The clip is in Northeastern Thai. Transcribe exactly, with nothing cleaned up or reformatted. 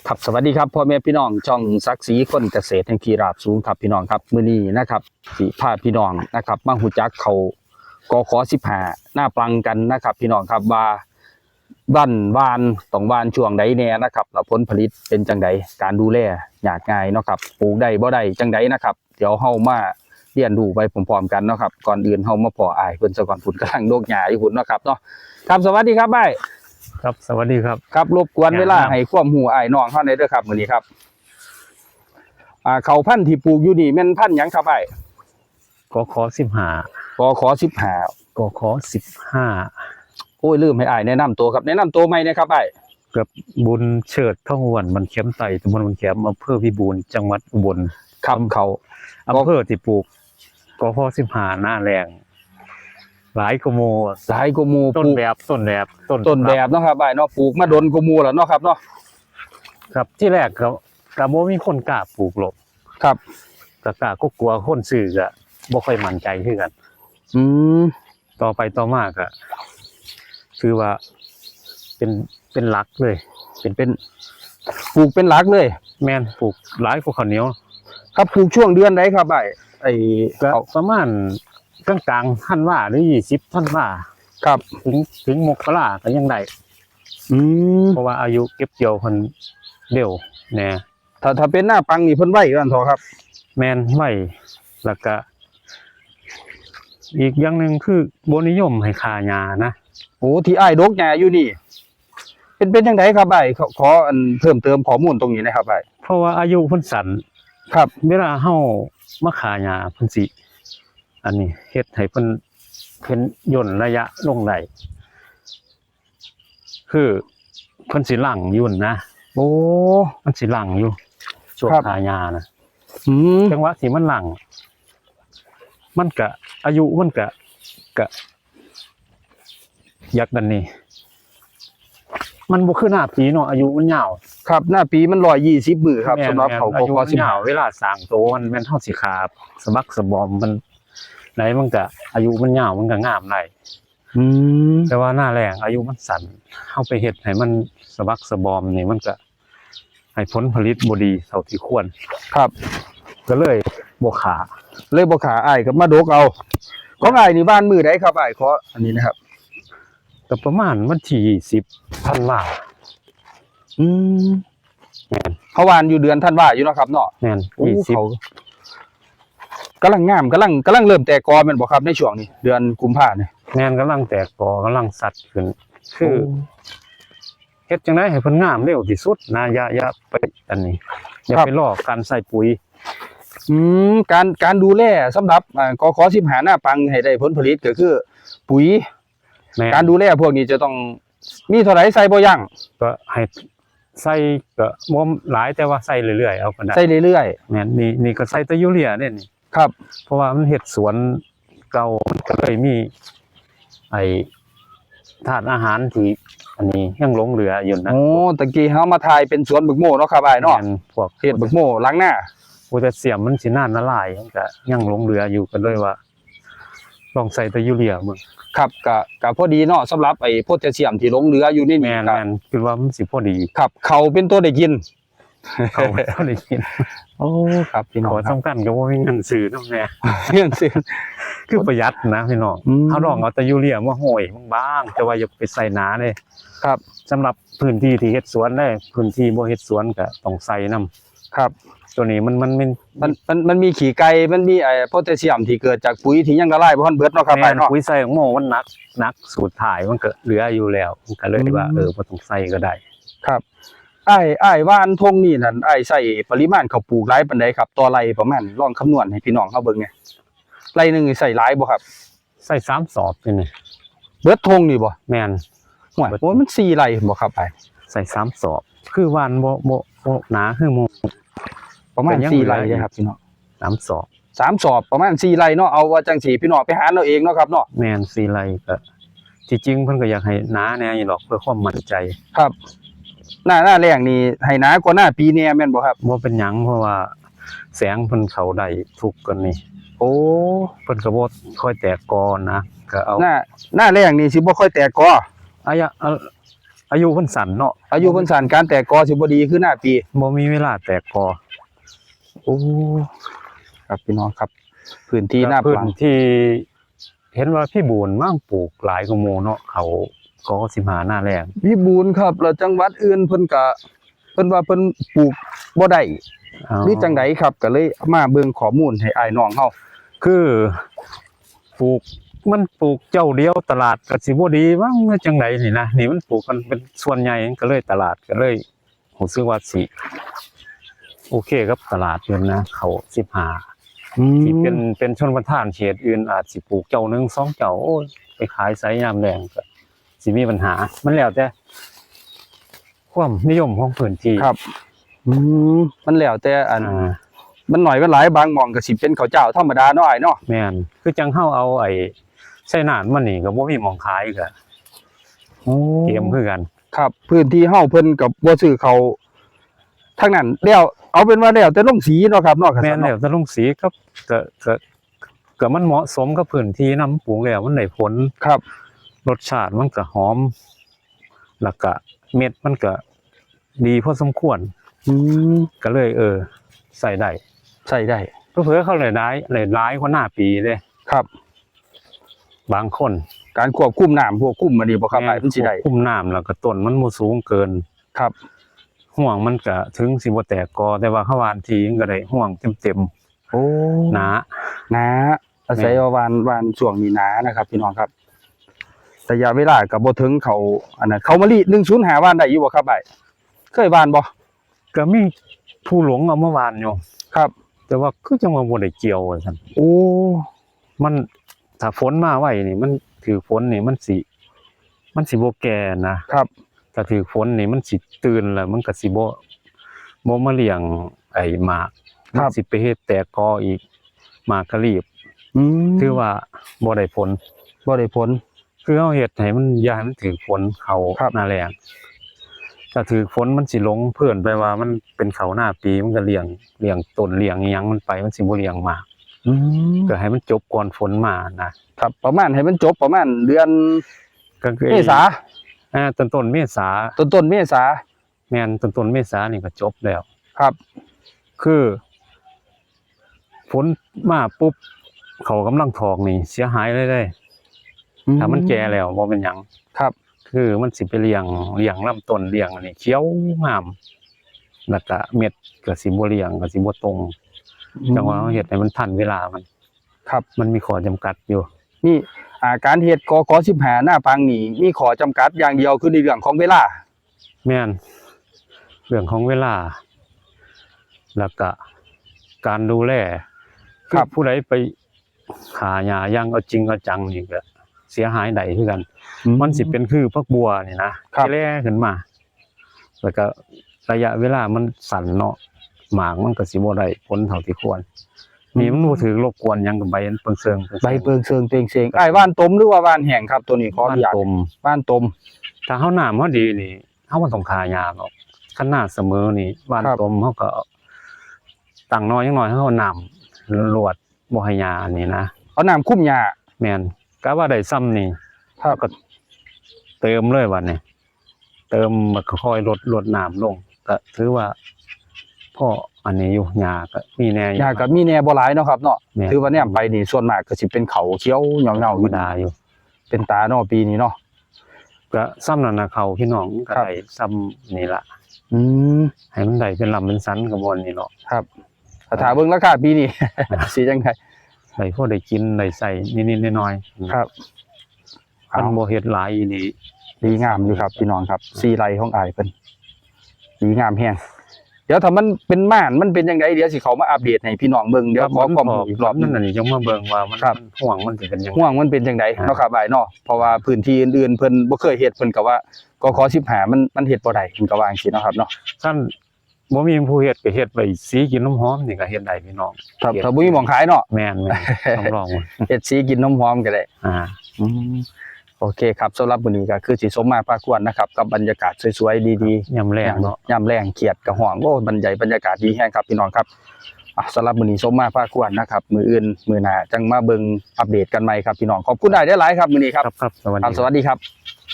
ครับ สวัสดีครับ พ่อแม่พี่น้อง ช่องศักดิ์ศรีคนเกษตรแห่งที่ราบสูงครับ พี่น้องครับ มื้อนี้นะครับ สิพาพี่น้องนะครับ มาฮู้จักข้าว กข สิบห้า นาปังกันนะครับ พี่น้องครับ ว่าหว่าน หว่าน ต้องหว่านช่วงใดแน่นะครับ แล้วผลผลิตเป็นจั่งใด การดูแลยากง่ายเนาะครับ ปลูกได้บ่ได้จั่งใดนะครับ เดี๋ยวเฮามาเรียนรู้ไปพร้อมๆกันเนาะครับ ก่อนอื่นเฮามาพ้ออ้ายเพิ่นซะก่อน พุ้นกำลังดกหญ้าอยู่พุ้นเนาะครับเนาะ ครับ สวัสดีครับอ้าย ครับ สวัสดีครับ ครับ รบกวนเวลาให้ความรู้อ้ายน้องเฮาแหน่เด้อครับ มื้อนี้ครับ อ่า ข้าวพันธุ์ที่ปลูกอยู่นี่แม่นพันธุ์หยังครับอ้าย กข สิบห้า กข สิบห้า กข สิบห้า โอ้ย ลืมให้อ้ายแนะนำตัวครับ แนะนำตัวใหม่นะครับอ้าย ครับ บุญเชิด ทองอ้วน บ้านแขมใต้ ตำบลบ้านแขม อำเภอพิบูล จังหวัดอุบล ครับ เขา อำเภอที่ปลูก กข สิบห้า นาแล้ง หลายกว่าหมู่ หลายกว่าหมู่ ต้นแบบ ต้นแบบ ต้น ต้นแบบเนาะครับอ้ายเนาะ ปลูกมาดนกว่าหมู่แล้วเนาะครับเนาะ ครับ ที่แรกก็ ก็บ่มีคนกล้าปลูกหรอก ครับ ก็กล้า ก็กลัวคนซื้อก็บ่ค่อยมั่นใจคือกัน อืม ต่อไปต่อมาก็ คือว่าเป็น เป็นหลักเลย เป็น เป็น ปลูกเป็นหลักเลย แม่น ปลูกหลายกว่าข้าวเหนียว ครับ ปลูกช่วงเดือนใดครับอ้าย ไอ้ ก็ ข้าว ประมาณกลางๆ ธันวา หรือ ยี่สิบ ธันวา ครับ ถึง ถึงมกราก็ยังได้ อืม เพราะว่าอายุเก็บเกี่ยวเพิ่นเร็วแหน่ ถ้า ถ้าเป็นนาปังนี่เพิ่นไวว่าซั่นเถาะครับ แม่น ไว แล้วก็ อีกอย่างหนึ่งคือบ่นิยมให้ฆ่าหญ้านะ โอ้ ที่อ้ายดกหญ้าอยู่นี่ เป็น เป็นจั่งใดครับอ้าย ขอ ขออันเพิ่มเติมข้อมูลตรงนี้นะครับอ้าย เพราะว่าอายุเพิ่นสั้น ครับ เวลาเฮามาฆ่าหญ้าเพิ่นสิ อันนี้เฮ็ดให้เพิ่น เพิ่นย่นระยะลงได้ คือเพิ่นสิหลั่งอยู่นะ โอ้ มันสิหลั่งอยู่ ช่วง ครับ ฆ่าหญ้านะ อืม จังหวะที่มันหลั่ง มันก็ อายุมันก็ ก็ อยากนั่นนี่ มันบ่คือนาปีเนาะ อายุมันยาว ครับ นาปีมันร้อยยี่สิบมื้อครับ แม่น สำหรับ แม่น ข้าว อายุ กข มัน สิบห้า ยาว เวลาสร้างโตมันแม่นเฮาสิฆ่าสะบักสะบอมมัน ไหนมันก็อายุมันยาว มันก็งามได้ อืม แต่ว่านาแล้งอายุมันสั้น เฮาไปเฮ็ดให้มันสะบักสะบอมนี่ มันก็ให้ผลผลิตบ่ดีเท่าที่ควร ครับ ก็เลยบ่ฆ่า เลยบ่ฆ่า อ้ายก็มาดกเอา ของอ้ายนี่หว่านมื้อใดครับอ้าย ขออันนี้นะครับ ก็ประมาณวันที่ ยี่สิบ ธันวา อืม แม่น เฮาหว่านอยู่เดือนธันวาอยู่เนาะครับเนาะ แม่น โอ้ ยี่สิบ เขากำลังงาม กำลัง กำลังเริ่มแตกกอแม่นบ่ครับ ในช่วงนี้ เดือนกุมภาเนี่ย แม่น กำลังแตกกอ กำลังสัดขึ้น คือ โอ้ เฮ็ดจั่งใดให้เพิ่นงามเร็วที่สุดนะ อย่า อย่าไป อันนี้ อย่า ครับ ไปรอการใส่ปุ๋ย อืม การ การดูแลสำหรับ อ่า กข สิบห้า นาปังให้ได้ผลผลิตก็คือปุ๋ย แม่น การดูแลพวกนี้จะต้องมีเท่าใดใส่บ่ยั้ง ก็ให้ใส่ก็บ่หลาย แต่ว่าใส่เรื่อยๆ เอาก็ได้ ใส่เรื่อยๆ แม่น นี่ นี่ก็ใส่แต่ยูเรียเด้นี่ ครับ เพราะว่ามันเฮ็ดสวนเก่า มันก็เลยมี ไอ้ธาตุอาหารที่ อันนี้ยังหลงเหลืออยู่นะ โอ้ ตะกี้เฮามาถ่ายเป็นสวนบักโมเนาะครับอ้ายเนาะ แม่น พวก เฮ็ดบักโมหลังนา โพแทสเซียมมันสินานละลาย มันก็ยังหลงเหลืออยู่ ก็เลยว่า ลองใส่แต่ยูเรียเบิ่ง ครับ ก็ ก็พอดีเนาะ สำหรับไอ้โพแทสเซียมที่หลงเหลืออยู่ในนี้ แม่น ก็ แม่น คิดว่ามันสิพอดี ครับ ข้าวเป็นตัวได้กิน ข้าวเป็นตัวได้กิน โอ้ ครับ พี่น้อง ข้อ ครับ สำคัญก็บ่มีเงินซื้อนำแหน่ เงินซื้อ คือประหยัดนะพี่น้อง อืม เฮาลองเอาแต่ยูเรียมาโรยบางๆ แต่ว่าอย่าไปใส่หนาเด้ ครับ สำหรับพื้นที่ที่เฮ็ดสวนเด้ พื้นที่บ่เฮ็ดสวนก็ต้องใส่นำ ครับ ตัวนี้มัน มัน มัน มัน มัน มันมีขี้ไก่ มันมีไอ้โพแทสเซียมที่เกิดจากปุ๋ยที่ยังละลายบ่ทันเบิดเนาะครับ แม่น อ้ายเนาะ ปุ๋ยใส่ของโม่มันหนัก หนัก สูตรถ่ายมันก็เหลืออยู่แล้ว มันก็เลยว่า อืม เออ บ่ต้องใส่ก็ได้ ครับ อ้าย อ้ายหว่านทงนี่นั่น อ้ายใส่ปริมาณข้าวปลูกหลายปานใดครับ ต่อไร่ประมาณ ลองคำนวณให้พี่น้องเฮาเบิ่งแหน่ ไร่หนึ่งนี่ใส่หลายบ่ครับ ใส่สามสอบนี่นี่ เบิดทงนี่บ่ แม่น ห้วย เบิด โอ้ย มันสี่ไร่บ่ครับอ้าย ใส่สามสอบ คือหว่านบ่ บ่ บ่หนาคือหมู่ ประมาณ ก็ยัง สี่ไร่ เหลืออีก เด้ครับพี่น้อง สามสอบ สามสอบ ประมาณสี่ไร่เนาะ เอาว่าจั่งซี้พี่น้องไปหารเอาเองเนาะครับเนาะ แม่น สี่ไร่ก็ ที่จริงเพิ่นก็อยากให้หนาแหน่อยู่ดอก เพื่อความมั่นใจ ครับ หน้า หน้าแล้งนี่ให้หนากว่าหน้าปีแหน่แม่นบ่ครับ บ่เป็นหยัง เพราะว่าแสงเพิ่นเข้าได้ทุกกรณี โอ้ เพิ่นก็บ่ค่อยแตกกอนะ ก็เอา หน้า หน้าแล้งนี่สิบ่ค่อยแตกกอ อะยะ เอ่อ อายุเพิ่นสั้นเนาะ อายุเพิ่นสั้น การแตกกอสิบ่ดีคือหน้าปี บ่มีเวลาแตกกอ โอ้ ครับพี่น้องครับ พื้นที่หน้า พื้ ปั น ง ที่ เห็นว่าพี่บูนมั่งปลูกหลายกว่าหมู่เนาะ เขาก็สิบห้าหน้าแรง พี่บูนครับ แล้วจังหวัดอื่นเพิ่นกะ เพิ่นว่าเพิ่นปลูกบ่ได้ อ๋อ หรือจังใดครับ ก็เลยมาเบิ่งข้อมูลให้อ้ายน้องเฮา คือปลูก มันปลูกเจ้าเดียวตลาดก็สิบ่ดีมั้งหรือจังใดนี่นะ นี่มันปลูกกันเป็นส่วนใหญ่ก็เลยตลาดก็เลยรู้สึกว่าสิโอเคกับตลาดอยู่นะ เขาสิบห้า อืม ที่เป็นเป็นชลประทานเขตอื่นอาจสิปลูกเจ้าหนึ่งสองเจ้า โอ้ย ไปขายไสยามแลงก็สิมีปัญหา มันแล้วแต่ความนิยมของพื้นที่ ครับ อืม มันแล้วแต่อัน อ่า มันหน่อยมันหลาย บางหม่องก็สิเป็นข้าวเจ้าธรรมดาเนาะอ้ายเนาะ แม่น คือจังเฮาเอาไอ้ไชน่านมานี่ก็บ่มีหม่องขายก็ โอ้ เกมคือกัน ครับ พื้นที่เฮาเพิ่นก็บ่ซื้อข้าวทางนั้น แล้วเอาเป็นว่าแล้วแต่ลงสีเนาะครับเนาะ แม่นแล้วแต่ลงสีครับ ก็ก็ก็มันเหมาะสมกับพื้นที่นำ ปลูกแล้วมันได้ผล ครับ รสชาติมันก็หอม แล้วก็เม็ดมันก็ดีพอสมควร อืม ก็เลย เออ ใส่ได้ ใส่ได้ เผื่อๆเขาได้หลายได้หลายกว่าหน้าปีเลย ครับ บางคน การควบคุมน้ำควบคุมมันดีบ่ครับ แม่น อ้าย มันสิได้ ควบคุมน้ำแล้วก็ต้นมันบ่สูงเกิน ครับ ห่วงมันก็ถึงสิบ่แตกกอ แต่ว่าเขาหว่านทีมันก็ได้ห่วงเต็ม โอ้ ๆหนา หนา อาศัยว่าหว่านหว่านช่วงนี้หนานะครับ พี่น้องครับ ระยะเวลาก็บ่ถึงเขา อันนั้น เขาวมะลิหนึ่งศูนย์ห้าหว่านได้อยู่บ่ครับอ้าย เคยหว่านบ่ ก็มีผู้หลงเอามาหว่านอยู่ ครับ แต่ว่าคือจังว่าบ่ได้เกี่ยวว่าซั่น โอ้ มัน ถ้าฝนมาไวนี่ มันถืกฝนนี่มันสิ มันสิบ่แก่นะ ครับ ถ้าถืกฝนนี่มันสิตื่นแล้วมันก็สิบ่ บ่มาเลี้ยงไอ้หมาก ครับ มันสิไปเฮ็ดแตกกออีก หมากกะลีบ อืม ถือว่าบ่ได้ผล บ่ได้ผล คือเฮาเฮ็ดให้มันอย่าให้มันถืกฝนเข้า ครับ หน้าแล้ง ถ้าถืกฝนมันสิหลงเพิ่นไปว่ามันเป็นเข้าหน้าปี มันก็เลี้ยง เลี้ยงต้นเลี้ยงอิหยังมันไป มันสิบ่เลี้ยงหมาก อืม ก็ให้มันจบก่อนฝนมานะ ครับ ประมาณให้มันจบประมาณเดือน ก็คือ เมษา อ่า ต้นต้นเมษา ต้นต้นเมษา แม่น ต้นต้นเมษานี่ก็จบแล้ว ครับ คือ ฝนมาปุ๊บ เขากำลังถอกนี่เสียหายเลยเด้ อื ถ้ามันแก่แล้วบ่เป็นหยัง ครับ คือมันสิไปเลี้ยง เลี้ยงลำต้น เลี้ยงอันนี้เขียวงาม แล้วก็เม็ดก็สิบ่เลี้ยง ก็สิบ่ตรง จังว่าเฮาเฮ็ดให้มันทันเวลามัน ครับ มันมีข้อจำกัดอยู่ นี่ อ่า การเฮ็ด กข สิบห้า หน้าปังนี่ มีข้อจำกัดอย่างเดียวคือในเรื่องของเวลา แม่น เรื่องของเวลา แล้วก็การดูแล ครับ ผู้ใดไปหาหญ้าอย่างเอาจริงเอาจังนี่ก็เสียหายได้คือกัน อืม มันสิเป็นคือผักบัวนี่นะ ครับ แก่ขึ้นมา แล้วก็ระยะเวลามันสั้นเนาะ หมากมันก็สิบ่ได้ผลเท่าที่ควร นี่มันบ่ถืกรบกวนหยังกับใบมันเปิงเซิง ใบเปิงเซิงเปงเซง อ้ายหว่านตมหรือว่าหว่านแห้งครับ ตัวนี้ขออนุญาต หว่านตม หว่านตม ถ้าเฮาน้ำเฮาดีนี่ เฮาบ่ต้องฆ่าหญ้าหรอก คันนาเสมอนี่ หว่าน ครับ ตมเฮาก็ตั้งหน่อยังน้อย เฮาเอาน้ำรวดบ่ให้หญ้าอันนี้นะ เอาน้ำคุมหญ้า แม่น กะว่าได้ซ่ำนี่ ครับ ก็เติมเลยบัดนี้ เติมมันก็ค่อยลด ลดน้ำลง ก็ถือว่าพออันนี้อยู่ หญ้าก็มีแน่อยู่ หญ้าก็มีแน่บ่หลายเนาะครับเนาะ แม่น ถือว่าแนมไปนี่ส่วนมากก็สิเป็นเขาเขียวเหี่ยวๆ ธรรมดาอยู่ เป็นตาเนาะปีนี้เนาะ ก็ซ่ำนั่นน่ะเขาพี่น้องก็ ครับ ได้ซ่ำนี่ละ อืม ให้มันได้เป็นลำเป็นสันก็บ่อนนี่เนาะ ครับ ถ้าเบิ่งราคาปีนี้ สิจังได๋ ได้พอได้กินได้ใช้นิดๆหน่อยๆ ครับ คันบ่เฮ็ดหลายอีหลี ดีงามอยู่ครับพี่น้องครับ สี่ไร่ของอ้ายเพิ่น ดีงามแฮง เดี๋ยวถ้ามันเป็นม่านมันเป็นจังได๋ เดี๋ยวสิเข้ามาอัปเดตให้พี่น้องเบิ่ง เดี๋ยวขอความรู้อีกรอบหนึ่ง นั่นน่ะนี่ยังมาเบิ่งว่ามัน ครับ ห่วงมันสิเป็นยังไง ห่วงมันเป็นจังได๋ อ่า เนาะครับอ้ายเนาะ เพราะว่าพื้นที่อื่นๆเพิ่นบ่เคยเฮ็ด เพิ่นก็ว่า กข สิบห้า มัน มันเฮ็ดบ่ได้ เพิ่นก็ว่าจังซี่เนาะครับเนาะ คันบ่มีผู้เฮ็ดก็เฮ็ดไว้สีกินหอมๆนี่ก็เฮ็ดได้พี่น้อง ครับ ถ้าบ่มีหม่องขายเนาะ แม่นๆ ต้องลอง เฮ็ดสีกินหอมๆก็ได้ อ่า อืม โอเคครับ สำหรับมื้อนี้ก็คือสิสมมาพาควรนะครับ กับบรรยากาศสวยๆ ดีๆ ยามแลงเนาะ ยามแลงเขียดกะฮ้อง โอ้ บรรยาย บรรยากาศดีแฮงครับพี่น้องครับ อ่ะ สำหรับมื้อนี้สมมาพาควรนะครับ มื้ออื่น มื้อหน้าจังมาเบิ่งอัปเดตกันใหม่ครับพี่น้อง ขอบคุณอ้ายหลายๆครับ มื้อนี้ครับ ครับครับสวัส ครับ ดี สวัสดีครับ